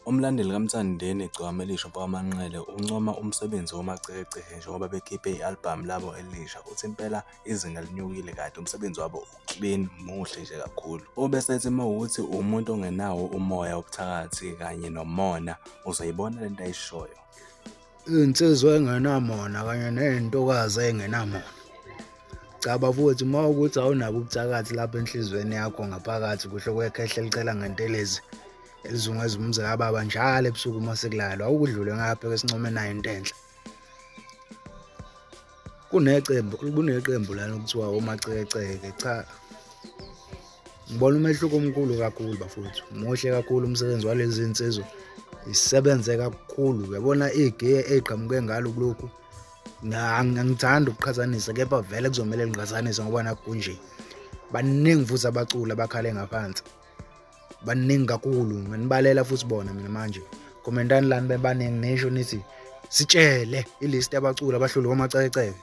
Umlandeli kaMthandeni Gcokama Elisha mfokaManqele uncoma umsebenzi woMacekeceke njengoba bekhiphe i-albhamu labo elisha. Uthi impela izinga linyukile kanti umsebenzi wabo u-clean, muhle nje kakhulu. Ube esethi uma kuwukuthi uwumuntu ongenawo umoya wobuthakathi kanye nomona uzoyibona lento ayishoyo. Insizwa engenamona kanye ney'ntokazi ey'ngenamona. Cha bafowethu, uma ukuthi awunabo ubuthakathi lapha enhliziyweni yakho ngaphakathi kuhle kwekhehla elicela ngentelezi elizungeza umuzi kababa njalo ebusuku uma sekulalwa, awukudlule ngapha ke sincome nayo into enhle. Kunecembu, kuneqembu lana okuthiwa oMacekeceke. Cha, ngibona umehluko omkhulu kakhulu bafowethu. Muhle kakhulu umsebenzi walezi zinsizwa, isebenze kakhulu. Uyabona igiye ey'qhamuke ngalo kulokhu, angithandi ukuqhathanisa kepha vele kuzomele ngiqhathanise ngoba nakhu kunje. Baningi futhi abaculi abakhale ngaphansi, baningi kakhulu, nganibalela futhi bona. Mina manje commentani lani bebaningi, nisho nithi sitshele i-list yabaculi abahlule koMacekeceke.